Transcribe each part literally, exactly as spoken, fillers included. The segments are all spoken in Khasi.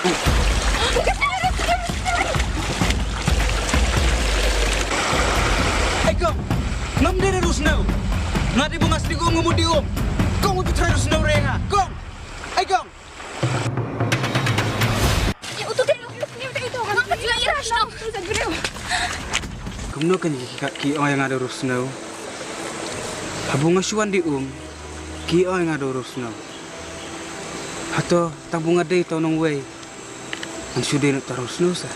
Ai kong, ngam dei da u sniew. Nga dei ba nga sniew, ngam mut dei um. Kong, u tu trai u sniew re nga. Kong. Ai kong. Kumno kan ki, ki ong ïa nga da u sniew. Haba nga shu wan dei um, ki ong ïa nga da u sniew. Hato tang ba nga dei uta u nongwei, ngan shu dei noh uta u sniew sa?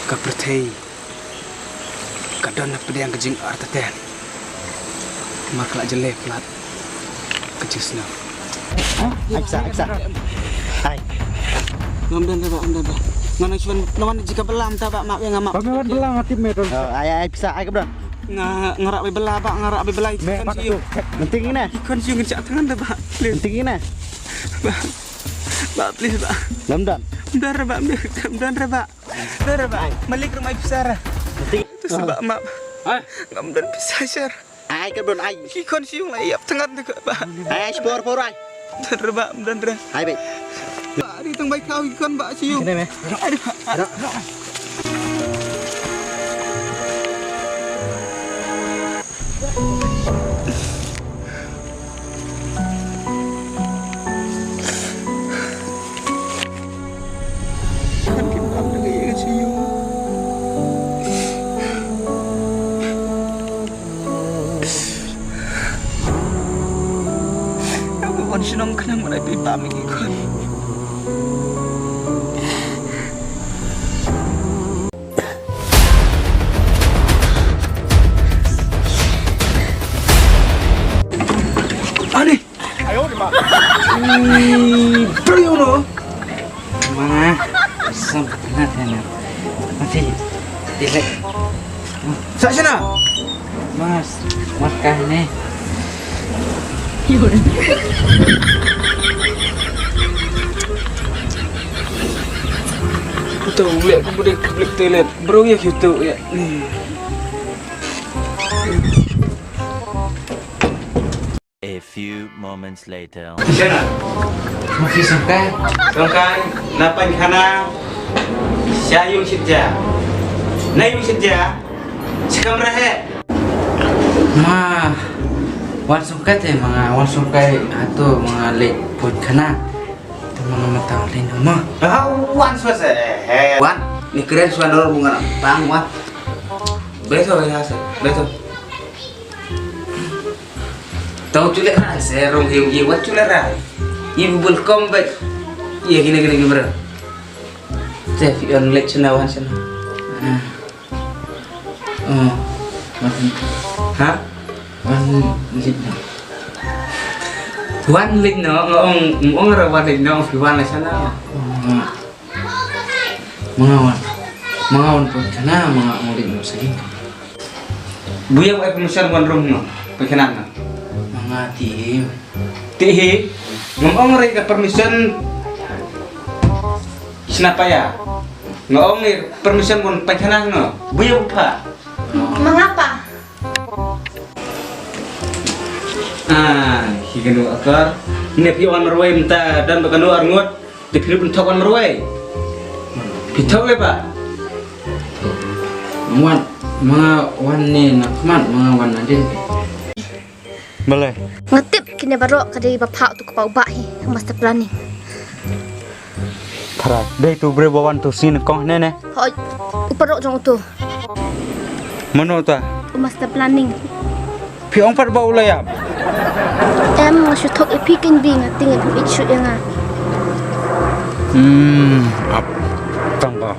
Ka pyrthei ka don na pdiang ka jingartatien. Namar ka la jyllei palat ka jingsniew. Ai pisa, ai pisa. Ai. Ngam don re bah, ngam don re. Ngan shu wan, ngan wan jika belam ta bah, map ïa nga map. Ba me wan belam nga tip me don. Oh, ai, ai pisa, ai ka don. Nga, nga rah bai bela bah, nga rah bai bela. Me pat tu. Penting ine. Ikon shu ngin chat tangan da bah. Please. Penting ine. Bah. Bah, please bah. Ngam don. Ngam don re bah, ngam don re bah. Ngam don re bah. Malik, rah bai pisa re. Penting. Tu sebab map. Ai. Ngam don pisa sher. Ai ka don ai. Ki khon shu ïoh la ïap tngan te ka ba. Ai ai por por ai. Don re ba, don re. Ai bai. Ba ri tang bai kau ki khon ba shu ïoh. Kene me. Ai ba. Wan shnong khnang ba nai pei pam ïa ki khun. Ani. Ih, briew no. Manga, sam na tena. Mati, dilek. Sa shana. Mas, makan ni. Uto lek ku beri public toilet. Bro ya gitu ya. Ni. A few moments later. Shana. Mafi sangkai. Sangkai, na paikhana. Sha ïung shitja. Na ïung shitja. Shi kamra he. Ma. Wan sangkai te ma nga, wan sangkai hato ma nga leh paikhana. Te ma nga mataw leh no ma. Ah, wan swa se. He. Wan, ni kren swa no bunga na. Bang wan. Beto ya se. Beto. Tau chule rai se rong hiu ye wat chule rai. Ibu bul kom bet. Ye gini gini gini bro. Te fi on lek chena wan chena. Ah. Oh. Wan. Ha? Wan lek no. Wan lek no, ong ong ra wan lek no fi wan la chena. Oh. Ma nga wan. Ma nga wan paikhana, ma nga ong rit no sagi. Buya wa permission wan rung no paikhana no. Ma nga ti hi. Ti hi. Ngam ong re ka permission. Isna pa ya. Nga ong re permission wan paikhana no. Buya wa pa. Ma nga pa. Ah, hi kano akar. Ne phi wan marwei mynta don ba kano arngut. Te phi ruh pynthok wan marwei. Phi thok le ba. Wan, ma nga wan ne na khmat, ma nga wan na dien. Balei? Nga tip kine baroh ka dei ba pha utu ka pau ba hi, master planning. Tharai, dei tu briew ba wan tu sien kong ne ne. Hoi, u parok jong utu. Mano ta? U master planning. Phi ong pat ba u la ïap. Em, nga shu thok ïa phi kein bi nga ting ïa phi shu ïa nga. Hmm, ap. Tang ba.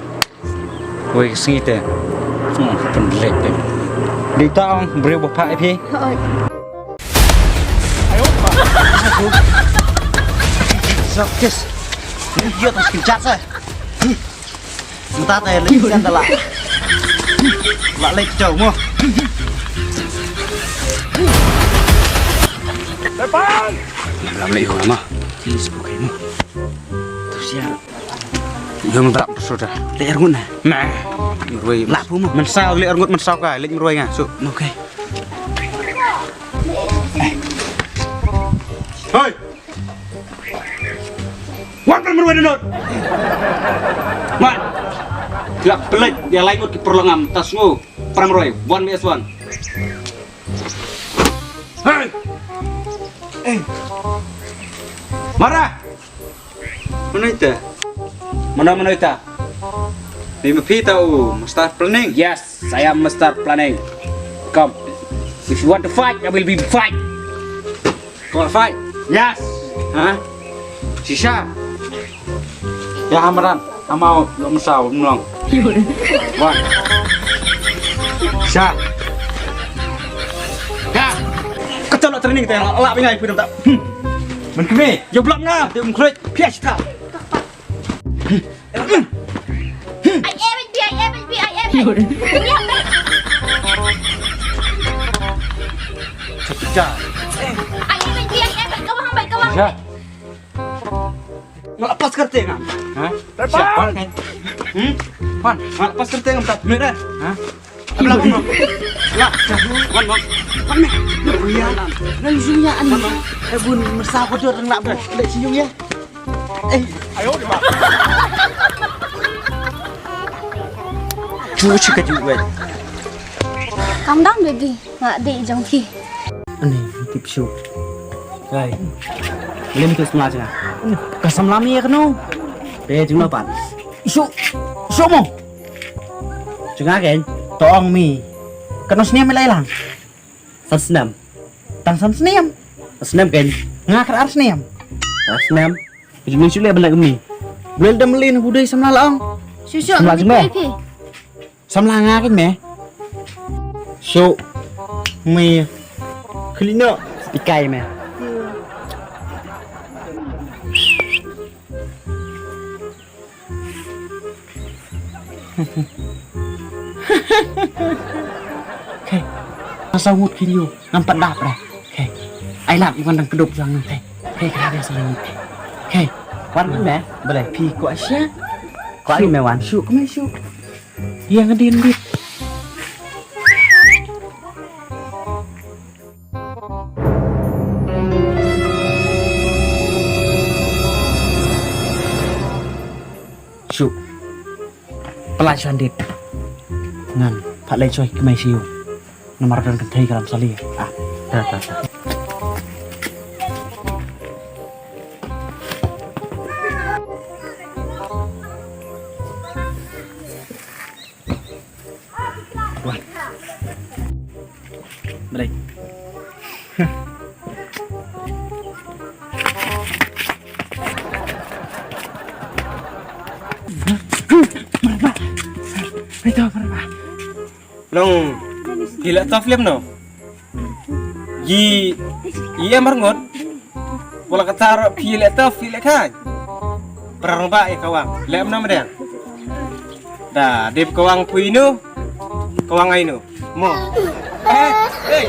Wei sngi te. Hmm, pynlek te. Dei ta ong briew ba pha ïa phi. Hoi. Sakes. Ni ïa tas kin chat sa. Mynta te leh sian da la. La leh kito mo. Depan. Lam leh ho ma. Ni sbu kai mo. Tu sia. Yo mo brak tu suda. Leh arngut na. Nah. Roi. La pu mo. Mynsaw leh arngut mynsaw ka. Leh roi nga. Su. Okay. Hoi. Wan Mrwai dynot. Mat. Tlak pelet ïa lai ngut ki paralok ngam ta sngew. Pram roi. One vs one. Hey. Eh. Mara. Mano ita? Mano, mano ita? Ni ma phi ta u Master Planning? Yes, I am Master Planning. Come. If you want to fight, I will be fight. Kong la fight? Yes. Ha? Shisha. Ïa hamran. Amau lo masa mlong. Wan. Sha. Ka. Ka chalo training te la la bingai pun ta. Hmm. Men kemi. Yo blok nga te um khrek. Pia sita. Ai em bi ai em bi ai em. Chapcha. Ai em bi ai em ka wang bai ka wang. Sha. Nga lepas kereta ngam. Ha? Siap, Wan, kan? Hmm? Wan, nga lepas kereta ngam, tak? Mira. Ha? Abla, Wan, Wan. Wan, Wan. Wan, Wan. Ya. Nang sini ya, ani. Eh, bun, masa ko tu orang nak buat. Ada sini ya. Eh. Ayo, dia. Cuci ke juga. Calm down, baby. Nga dei jong phi. Ani, tip shu. Kai. Lem tu samla jnga. Ka samla mi ya kano. Pe jnga pan. Shu. Shu mo. Jnga ken. Tong mi. Kano snem mi lai lang. San snem. Tang san snem. Snem ken. Nga kar ar snem. Ar snem. Jnga shu le benda kemi. Bel dam lin budai samla lang. Shu shu. Samla jnga. Samla nga kin me. So me. Khlieh noh. Pikai me. Khei. Masa ngut kin yu. Ngam pat dap re. Khei. Ai lap ngan dang kedup jang nang khei. Khei kra dia saling khei. Khei. Wan me. Boleh. Phi ko asia. Ko ai me wan. Shu kemai shu. Ïa nga dien bit. Shu. Pala shan dit. Ngan pat lei choi kemai shu. Namar don kynthei ka lam sali. Ah, ta, ta, ta. Wan. Balik. Marba. Ito, marba. Long, phi leh tough lem no? Yi, yi em arngut. Wala kata ro phi leh tough, phi leh kai. Perang ba ïa kawang. Leh em no medeng. Da, dep kawang pui no. Kawang ai no. Mo. Eh, eh.